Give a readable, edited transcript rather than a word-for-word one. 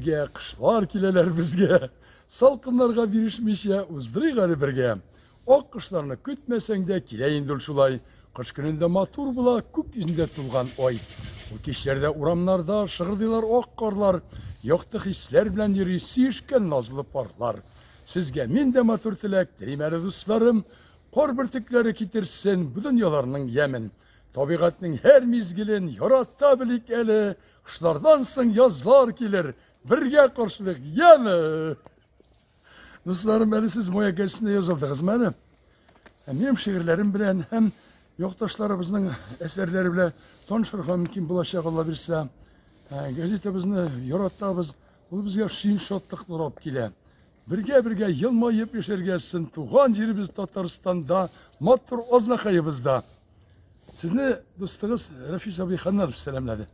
бергә, кышлар киләләр безгә. Салкыннарга бирешмичә уздырыйк әле бергә. Ак кышларны көтмәсәң дә, килә инде ул шулай. Кыш көнендә матур була күк йөзендә тулган ай. Ул кичләрдә урамнарда шыгырдыйлар ак карлар, якты хисләр белән йөри сөешкән назлы парлар. Сезгә мин дә матур теләк телим әле, дусларым, кар бөртекләре китерсен бу дөньяларның ямен. Табигатьнең һәр мизгелен ярата белик әле, кышлардан соң язлар килер, бергә каршылыйк, яме! Дусларым, әле сез Маяк гәзитенә язылдыгызмы әле? Ә минем шигырьләрем белән һәм якташларыбызның әсәрләре белән танышырга мөмкин булачак, Алла бирсә. Ә, газетабызны яратабыз. Ул безгә сөенч шатлыклар алып килә. Бергә-бергә елмаеп яшәргә язсын туган җиребез Татарстанда, матур Азнакаебызда. Сезне дустыгыз Рәфис абый Ханнанов сәламләде.